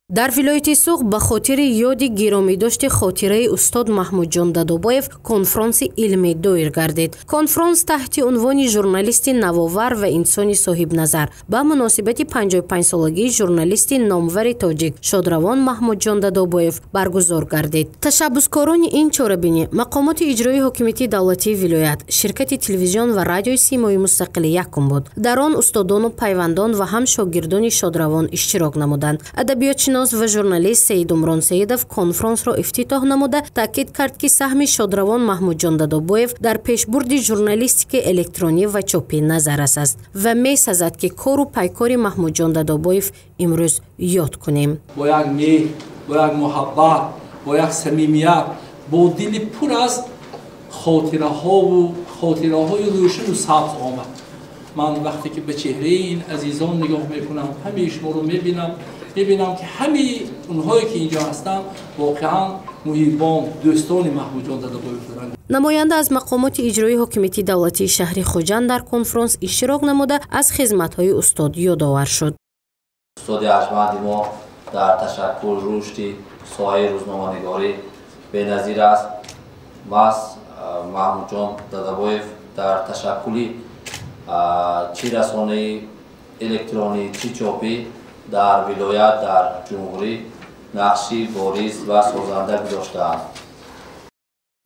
Дар вилояти Суғд ба хотири ёди гиромидошти хотираи устод Маҳмудҷон Дадобоев конфронси илмӣ доир гардид. Конфронс таҳти унвони «Журналисти навовар ва инсони соҳибназар» ба муносибати 55-солагии журналисти номвари тоҷик шодравон Маҳмудҷон Дадобоев баргузор гардид. Ташаббускорони ин чорабинӣ мақомоти иҷроии ҳокимияти давлатии вилоят, ширкати телевизион ва радиои Симои мустақили якум буд. Дар он устодону пайвандон ва ҳам шогирдони шодравон иштирок намуданд. Адабиётшинос ва журналист Саидумрон Саидов конфронсро ифтитоҳ намуда, таъкид кард, ки саҳми шодравон Маҳмудҷон Дадобоев дар пешбурди журналистикаи электронӣ ва чопӣ назаррас аст ва месазад, ки кору пайкори Маҳмудҷон Дадобоев имрӯз ёд кунем. Бо як меҳр, бо як муҳаббат, бо як самимият, бо дили пур аз хотираҳову хотираҳои рӯшану сабз омад. Ман вақте ки ба чеҳраи ин азизон нигоҳ мекунам, ҳамаи шуморо мебинам, мебинам, ки ҳамаи онҳое ки инҷо ҳастанд, воқеан муҳиббон, дӯстони Маҳмудҷон Дадобоев буданд. Намоянда аз мақомоти иҷроии ҳокимияти давлатии шаҳри Хуҷанд дар конфронс иштирок намуда, аз хизматҳои устод ёдовар шуд. Устоди арҷманди мо дар ташаккул, рушди соҳаи рӯзноманигорӣ беназир аст. Маҳз Маҳмудҷон Дадабоев дар ташаккули чӣ расонаи электронӣ, чӣ чопӣ дар вилоят, дар ҷумҳурӣ нақши бориз ва созанда гузоштаанд.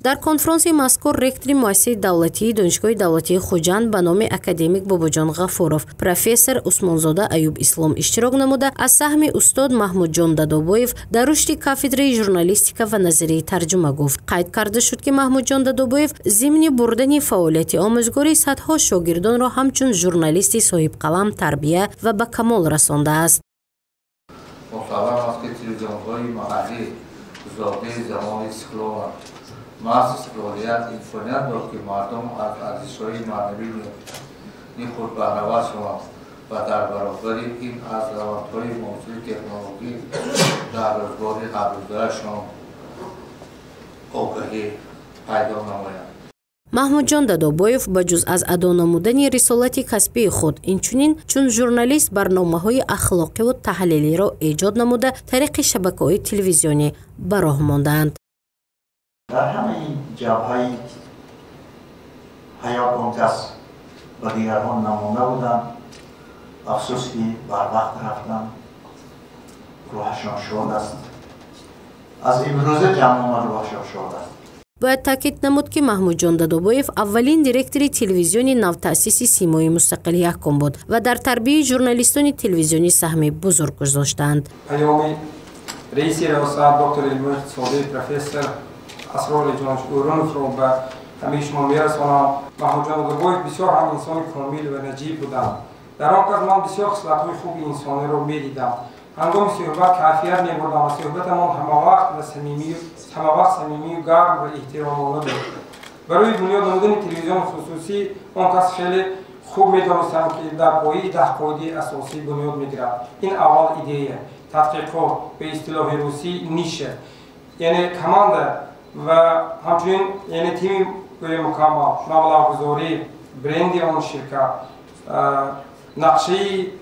Дар конфронси мазкур ректори муассисаи давлатии Донишгоҳи давлатии Хуҷанд ба номи академик Бобоҷон Ғафуров, профессор Усмонзода Аюб Ислом иштирок намуда, аз саҳми устод Маҳмудҷон Дадобоев дар рушди кафедраи журналистика ва назарияи тарҷума гуфт. Қайд карда шуд, ки Маҳмудҷон Дадобоев зимни бурдани фаъолияти омӯзгорӣ садҳо шогирдонро ҳамчун журналисти соҳибқалам тарбия ва ба камол расондааст. Мусаллам аст, ки телевизионҳои маҳаллӣ зодаи замони истиқлоланд. Маҳз истиқлолият имконият дод, ки мардум аз арзишҳои маънавии худ баҳравар шаванд ва дар баробари ин аз равандҳои муосири технологӣ дар рӯзгори ҳаррӯзаашон огаҳӣ пайдо намоянд. Маҳмудҷон Дадобоев ба ҷуз аз адо намудани рисолати касбии худ, инчунин чун журналист барномаҳои ахлоқиву таҳлилиро эҷод намуда, тариқи шабакаҳои телевизионӣ ба роҳ мондаанд. Дар ҳамаи ҷабҳаи ҳаёт он кас ба дигарон намуна буданд. Афсӯс, ки барвақт рафтанд. Рӯҳашон шод аст. Аз имрӯза ҷамъома рӯҳашон шод аст. Бояд таъкид намуд, ки Маҳмудҷон Дадобоев аввалин директори телевизиони навтаъсиси Симои мустақили якум буд ва дар тарбияи журналистони телевизионӣ саҳми бузург гузоштаанд. Паёми раиси риёсат, доктори илмҳои иқтисодӣ, профессор Асрор Ҷонш Уруновро ба ҳамаи шумо мерасонам. Маҳмудҷон Дадобоев бисёр ҳам инсони комил ва наҷиб буданд. Дар он кас ман бисёр хислатҳои хуби инсониро медидам. Ҳангоми суҳбат кайфият мебурдам ва суҳбатамон ҳамавақт самимию гарм ва эҳтиромона буд. Барои бунёд намудани телевизиони хусусӣ он кас хеле хуб медонистанд, ки дар пояи 10 қоидаи асосӣ бунёд мегирад. Ин аввал идея, тадқиқот, ба истилоҳи русӣ ниша, яъне команда ва ҳамчунин, яъне тими гӯё мукаммал, маблағгузорӣ, бренди он ширкат, нақшаи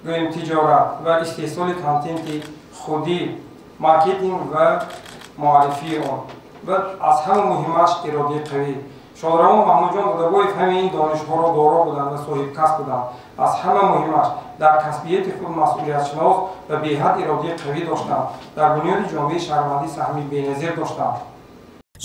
гӯем тиҷорат ва истеҳсоли контенти худӣ, маркетинг ва муаррифии он ва аз ҳама муҳимаш иродаи қавӣ. Шодравон Маҳмудҷон Дадабоев ҳамаи ин донишҳоро доро буданд ва соҳибкасб буданд. Аз ҳама муҳимаш, дар касбияти худ масъулиятшинос ва беҳад иродаи қавӣ доштанд. Дар бунёди ҷомеаи шаҳрвандӣ саҳми беназир доштанд.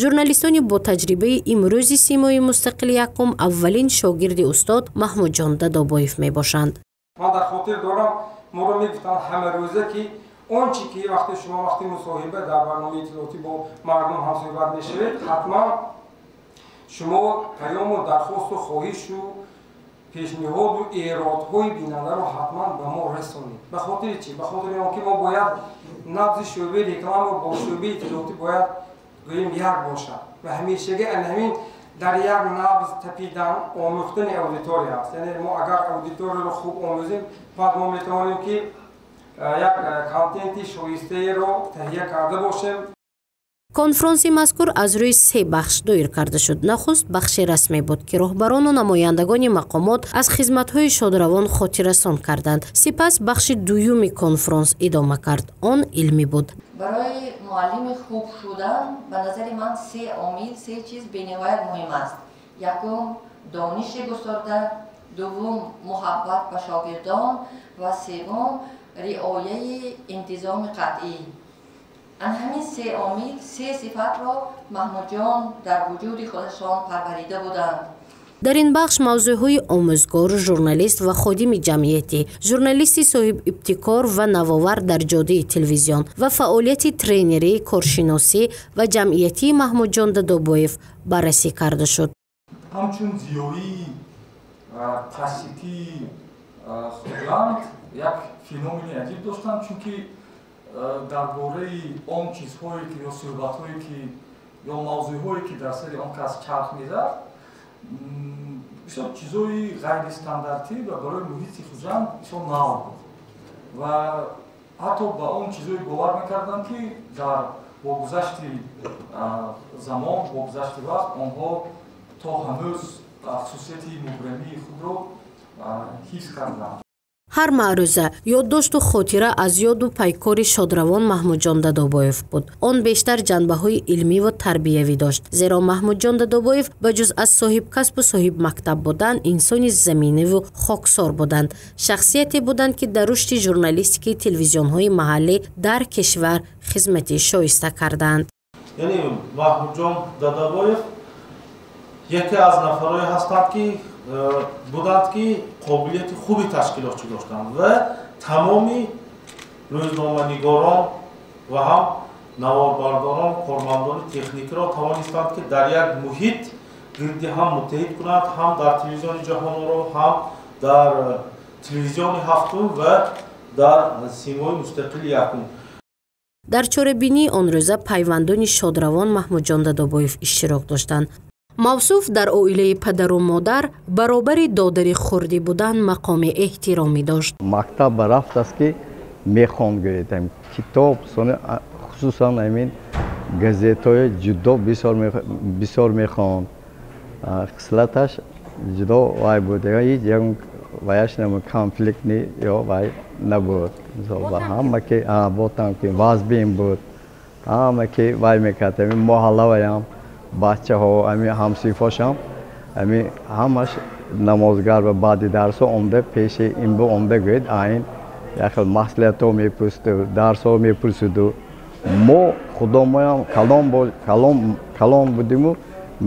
Журналистони бо таҷрибаи имрӯзи Симои мустақили якум аввалин шогирди устод Маҳмудҷон Дадобоев мебошанд. Ман дар хотир дорам, моро мегуфтанд ҳамарӯза, ки он чи ки вақте шумо вақти мусоҳиба дар барномаи иттилоотӣ бо мардум ҳамсӯҳбат мешавед, ҳатман шумо паёму дархосту хоҳишу пешниҳоду эродҳои бинандаро ҳатман ба мо расонед. Ба хотири чӣ? Ба хотири он ки мо бояд набзи шӯъбаи рекламаро бо шӯъбаи иттилоотӣ бояд гӯем як бошад ва ҳамешагӣ ана ҳамин дар як набз тапидан омӯхтани аудитория аст. Яъне мо агар аудиторияро хуб омӯзем, баъд мо метавонем, ки як контенти шоистаеро таҳия карда бошем. Конфронси мазкур аз рӯи се бахш доир карда шуд. Нахуст бахши расмӣ буд, ки роҳбарону намояндагони мақомот аз хизматҳои шодравон хотиррасон карданд. Сипас бахши дуюми конфронс идома кард. Он илмӣ буд. Барои муаллими хуб шудан ба назари ман се омил, се чиз бениҳоят муҳим аст. Якум, дониши густарда, дуввум, муҳаббат ба шогирдон ва севум, риояи интизоми қатъӣ. Ан ҳамин се омил, се сифатро Маҳмудҷон дар вуҷуди худашон парварида буданд. Дар ин бахш мавзӯъҳои омӯзгор, журналист ва ходими ҷамъиятӣ, журналисти соҳибибтикор ва навовар дар ҷодаи телевизион ва фаъолияти тренерӣ, коршиносӣ ва ҷамъиятии Маҳмудҷон Дадобоев баррасӣ карда шуд. Ҳамчун зиёии классикии Хуҷанд як феномени аҷиб доштанд, чунки дар бораи он чизҳое ки ё суҳбатҳое ки ё мавзӯъҳое ки дар сари он кас чарх мезад, бисёр чизҳои ғайристандартӣ ва барои муҳити Хуҷанд бисёр нав буд ва ҳатто ба он чизҳое бовар мекарданд, ки дар бо гузашти замон, бо гузашти вақт онҳо то ҳанӯз хусусияти мубрамии худро ҳифз карданд. Ҳар маъруза ёддошту хотира аз ёду пайкори шодравон Маҳмудҷон Дадобоев буд. Он бештар ҷанбаҳои илмӣ ва тарбиявӣ дошт, зеро Маҳмудҷон Дадобоев ба ҷуз аз соҳибкасбу соҳибмактаб будан, инсони заминиву хоксор буданд. Шахсияте буданд, ки дар рушди журналистикаи телевизионҳои маҳаллӣ дар кишвар хизмати шоиста карданд. Яъне Маҳмудҷон Дадобоев яке аз нафарое ҳастанд, ки буданд, ки қобилияти хуби ташкилотчӣ доштанд ва тамоми рӯзноманигорон ва ҳам наворбардорон, кормандони техникиро тавонистанд, ки дар як муҳит гирди ҳам муттаҳид кунанд, ҳам дар телевизиони ҷаҳонро, ҳам дар телевизиони ҳафтум ва дар симои мустақили якум. Дар чорабинии он рӯза пайвандони шодравон Маҳмудҷон Дадобоев иштирок доштанд. Мавсуф дар оилаи падару модар баробари додари хурдӣ будан мақоми эҳтиромӣ дошт. Мактаб ба рафтааст, ки мехонд, гӯед, китоб, хусусан ҳамин газетҳои ҷудо бисёр мехонд. Хислаташ ҷудо вай буд, ҳеҷ ягон ваяш набуд, конфликтни ё вай набуд. Ҳама ки ботам ки вазбин буд, ҳама ки вай мекард, ҳамин моҳаллаваям бачаҳо, ҳамин ҳамсинфошам, ҳамин ҳамаш намозгар ва баъди дарсҳо омда пеши ин бу омда, гӯед, айн як хел маслиҳатҳо мепурсиду дарсҳо мепурсиду. Мо худомоям калон будиму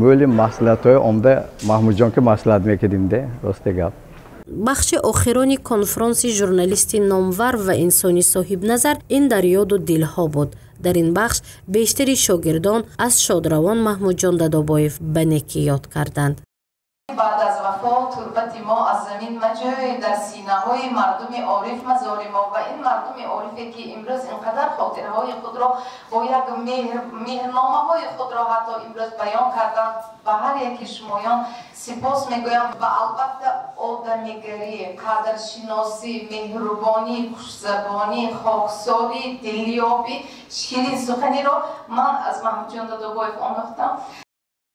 мӯли маслиҳатҳои омда Маҳмудҷон ки маслиҳат мекардим де, росте гап. Бахши охирони конфронси журналисти номвар ва инсони соҳибназар ин дар ёду дилҳо буд. Дар ин бахш бештари шогирдон аз шодравон Маҳмудҷон Дадобоев ба некӣ ёд карданд. Баъд аз вафот турбати мо аз замин маҷӯй, дар синаҳои мардуми ориф мазори мо. Ва ин мардуми орифе, ки имрӯз инқадар хотираҳои худро бо як меҳрномаҳои худро ҳатто имрӯз баён карданд, ба ҳар яки шумоён сипос мегӯям. Ва албатта одамигарӣ, қадршиносӣ, меҳрубонӣ, хушзабонӣ, хоксорӣ, дилёбӣ, ширинсуханиро ман аз Маҳмудҷон Дадобоев омӯхтам.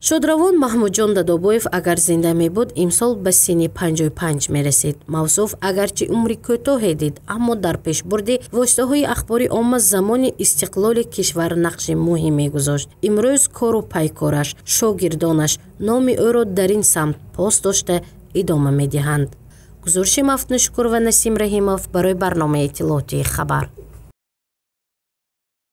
Шодравон Маҳмудҷон Дадобоев агар зинда мебуд, имсол ба синни 55 мерасид. Мавсуф агарчи умри кӯтоҳе дид, аммо дар пешбурди воситаҳои ахбори омма замони истиқлоли кишвар нақши муҳим мегузошт. Имрӯз кору пайкораш, шогирдонаш номи ӯро дар ин самт пос дошта идома медиҳанд. Гузориши Мафтуншукур ва Насим Раҳимов барои барномаи иттилоотии «Хабар».